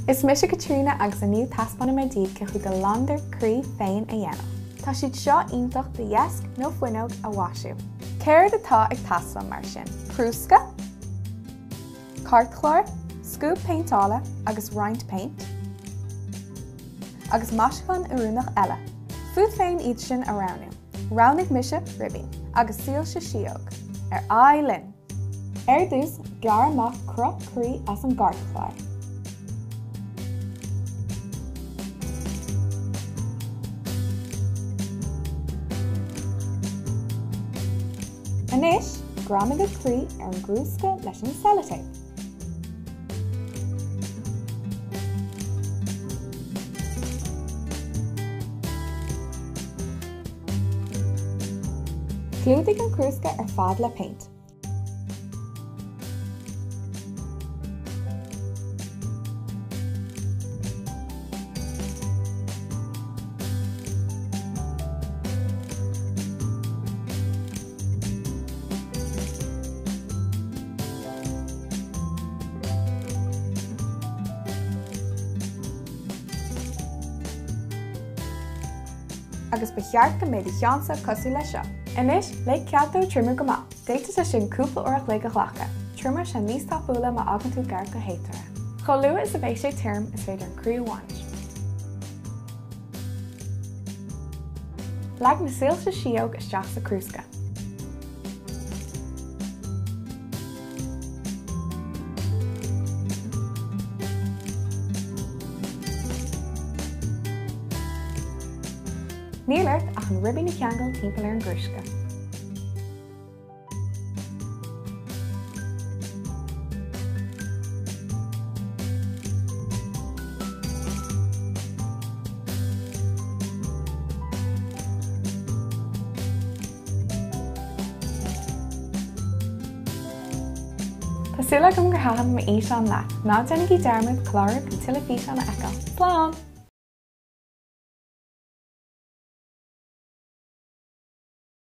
Is mise Caitríona agus inniu taispeánfaidh mé daoibh cén chaoi do laindéar croí féin a dhéanamh. Tá siad seo iontach do dheasc nó fuinneog a mhaisiú. Céard atá ag teastáil mar sin? Crúsca, cairtchlár, scuab péinteála agus roinnt péint, agus maisiúchán oiriúnach eile. Fút féin iad sin a roghnú. Roghnaigh mise ribín agus soilse síóg. Ar aghaidh linn! Ar dtús, gearr amach cruth croí as an gcairtchlár. Anois, greamaigh an croí ar an gcrúsca leis an seilitéip. Clúdaigh an crúsca ar fad le péint. Agus ba cheart go mbeidh do cheannsa cosúil leis seo. Anois, lig cead dó triomú go maith. D'fhéadfadh sé sin cúpla uair a chloig a ghlacadh. Triomóidh sé níos tapúla má fhágann tú gar go héadrom é. Chomh luath is a bheidh sé tirim, is féidir an croí a bhaint. Leag na soilse síóg isteach sa chrúsca. Níl ort ach an ribín a cheangal timpeall ar an gcrúsca. Tá súil agam gur thaitin m'fhíseán leat. Ná déanaigí dearmad clárú chun tuilleadh físeán a fheiceáil. Slán!